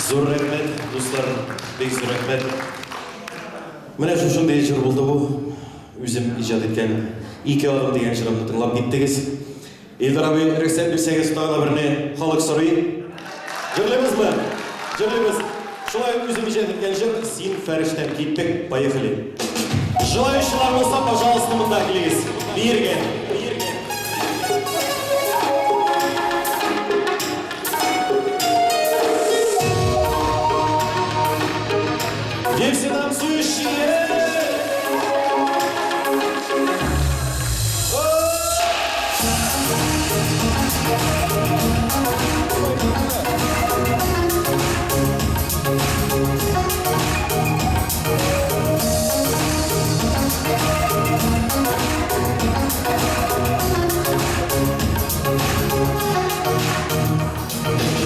Зур рәхмәт, дуслар, бик зур рәхмәт. Менә шушындый җыр булды бу. Үзем иҗат иткән Ике адым дигән җырымны тыңлап киттегез. Илдар абый, рөхсәт бирсәгез, тагын да берне халык сорый. Җырлыйбызмы? Җырлыйбыз. Шулай ук үзем иҗат иткән җыр Син фәрештәм. Киттек, поехали. Желающийлар булса, пожалуйста, монда килегез. Биергә. Биергә. Где все танцующие?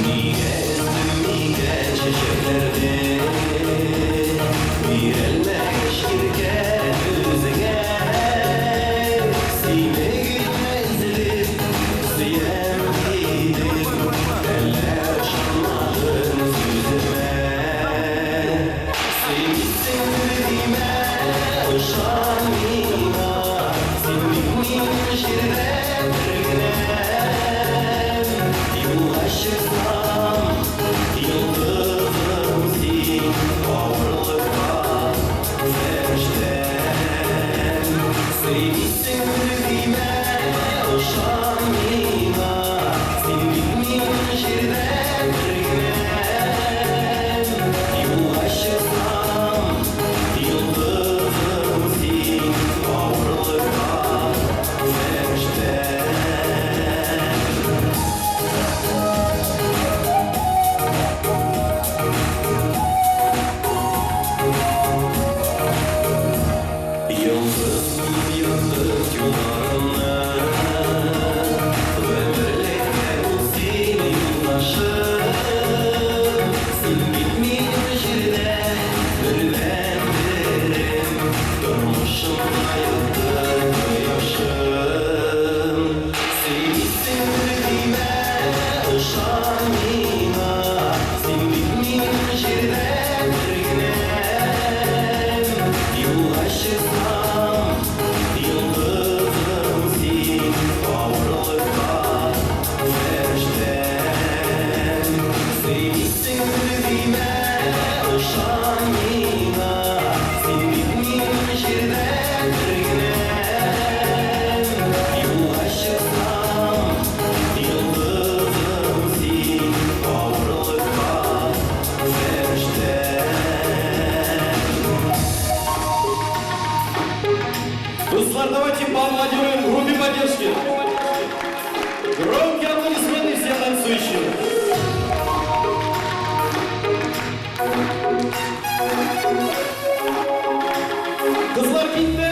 Нигә өздем микән чәчәкләрне, Бирәлмәгәч иркә үзеңә? Сине генә өзелеп сөям дидем, Әллә ышанмадың сүземә? Сөймисеңдер димә, ышан миңа, Син бит минем җирдә бер генәм. Юлга чыксам, йолдызым син, Авырлыкка фәрештәм. Сөймисеңдер димә, ышан миңа, Син бит минем җирдә бер генәм. Юлга чыксам, йолдызым син, Авырлыкка фәрештәм. Йолдыз булып яктырт юлларымны, Гомерлеккә бул син юлдашым. Син бит минем җирдә бердәнберем, Тормышымда якты кояшым. Сөймисеңдер димә, ышан миңа, Син бит минем җирдә бер генәм. Юлга чыксам, йолдызым син, Авырлыкка фәрештәм. Сөймисеңдер димә, ышан миңа, Син бит минем җирдә бер генәм. Юлга чыксам, йолдызым син, Авырлыкка фәрештәм. Дуслар, давайте поаплодируем группе поддержки. Громкие аплодисменты всем танцующим. Кызлар китте!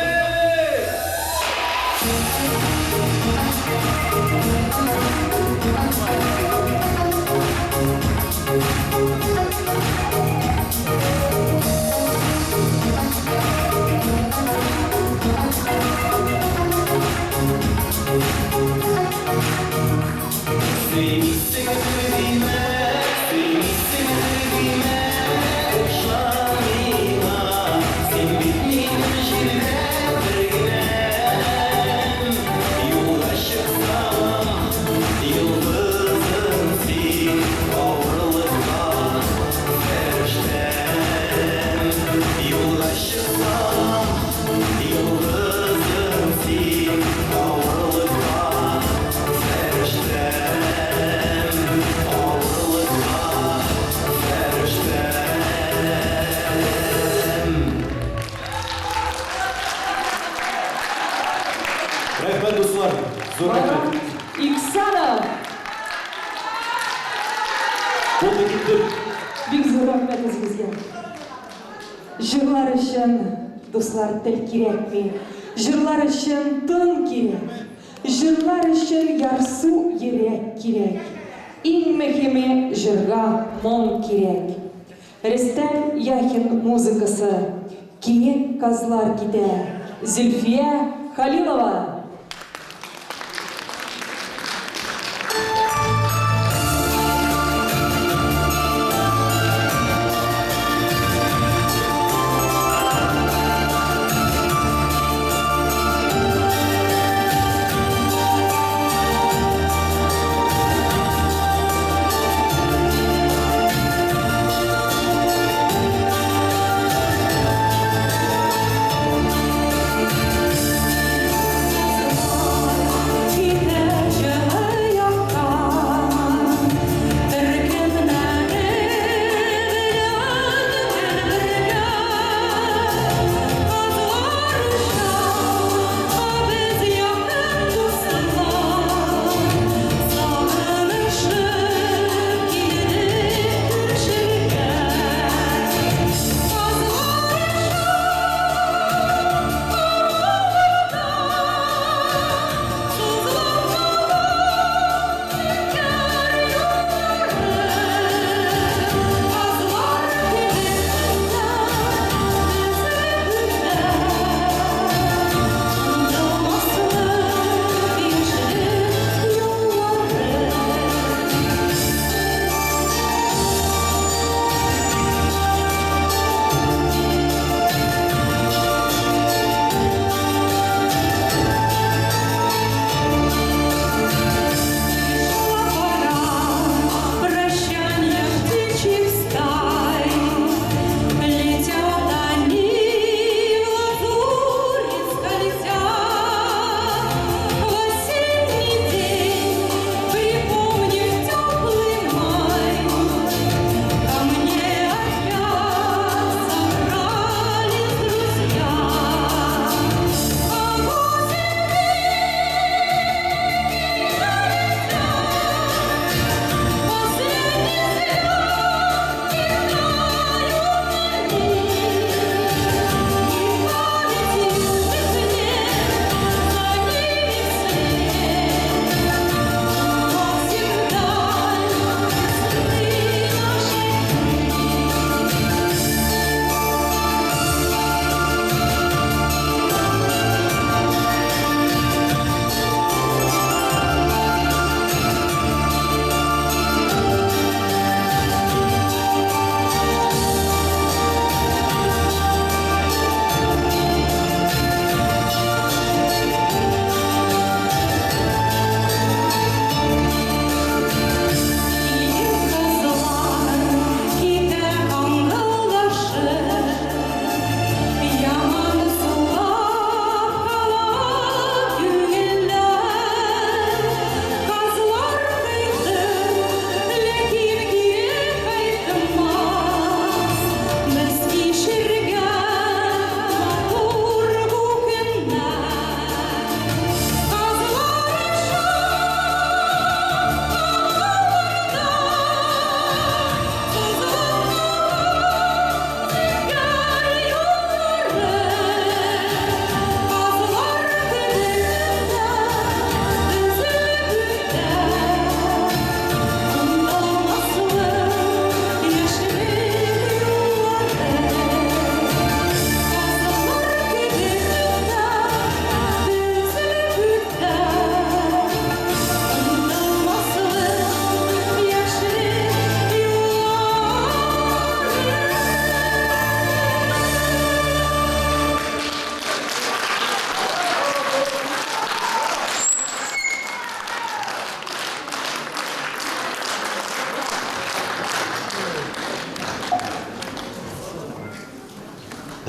Сөймисеңдер димә, сөймисеңдер димә, Ышан миңа, син бит минем җирдә бер генәм. Юлга чыксам, йолдызым син, Авырлыкка фәрештәм. Юлга чыксам, йолдызым син, Авырлыкка фәрештәм. Авырлыкка фәрештәм. Рәхмәт, дуслар. Зур Байрам рәхмәт. Иксанов! Булды китте. Бик зур рәхмәт үзегезгә. Җырлар өчен, дуслар, тел кирәкми. Җырлар өчен тын кирәк. Җырлар өчен ярсу йөрәк кирәк. Иң мөһиме, җырга моң кирәк. Рөстәм Яхин музыкасы, Киек казлар китә, Зөлфия Халилова.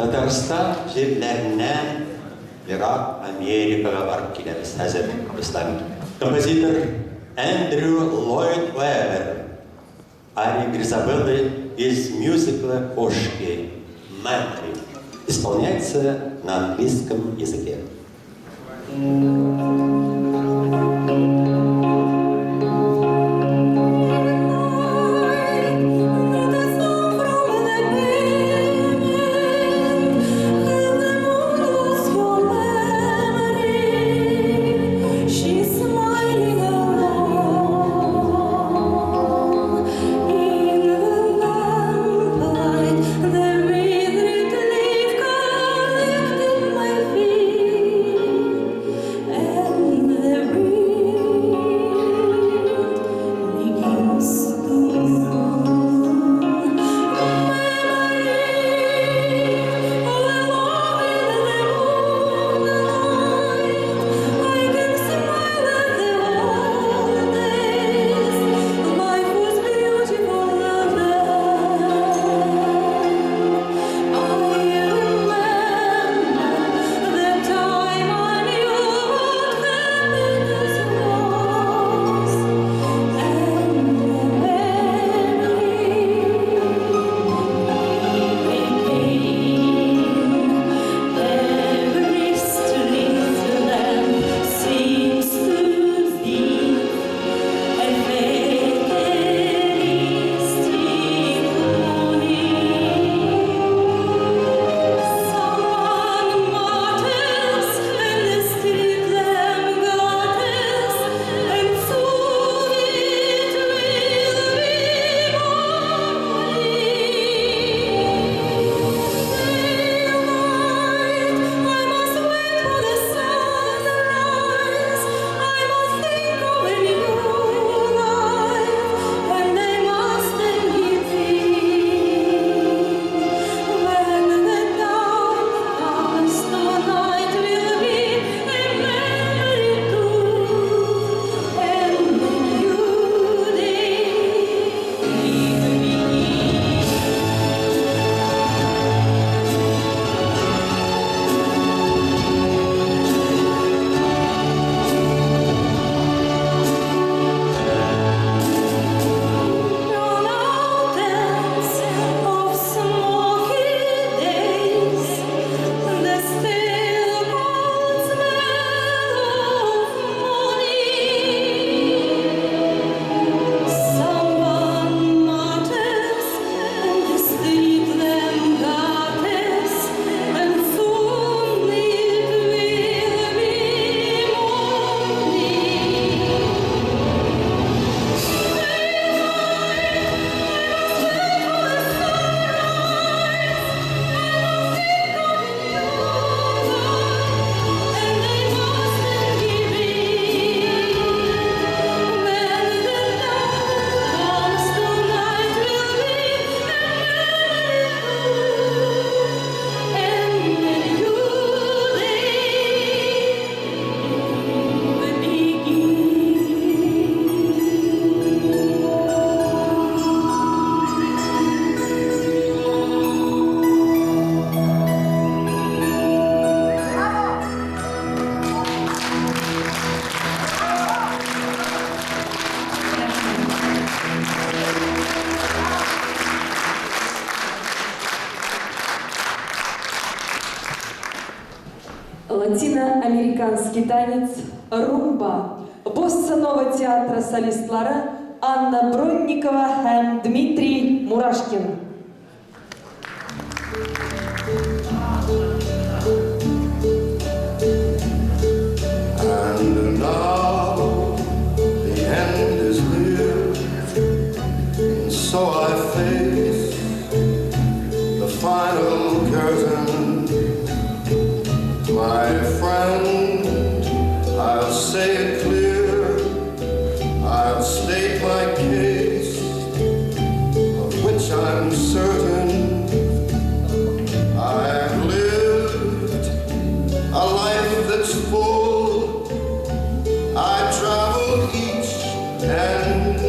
Татарстан җирләреннән ерак Америкага барып киләбез хәзер, дуслар. Композитор Эндрю Ллойд Уэббер Ария Гризабеллы из мюзикла «Кошки» Memory исполняется на английском языке. Латиноамериканский танец «Румба». Босса-нова театра солистлары Анна Бронникова һәм Дмитрий Мурашкин. And now the end is near, and so I face the final curtain. My friend, I'll say it clear, I'll state my case, of which I'm certain. I've lived a life that's full. I traveled each and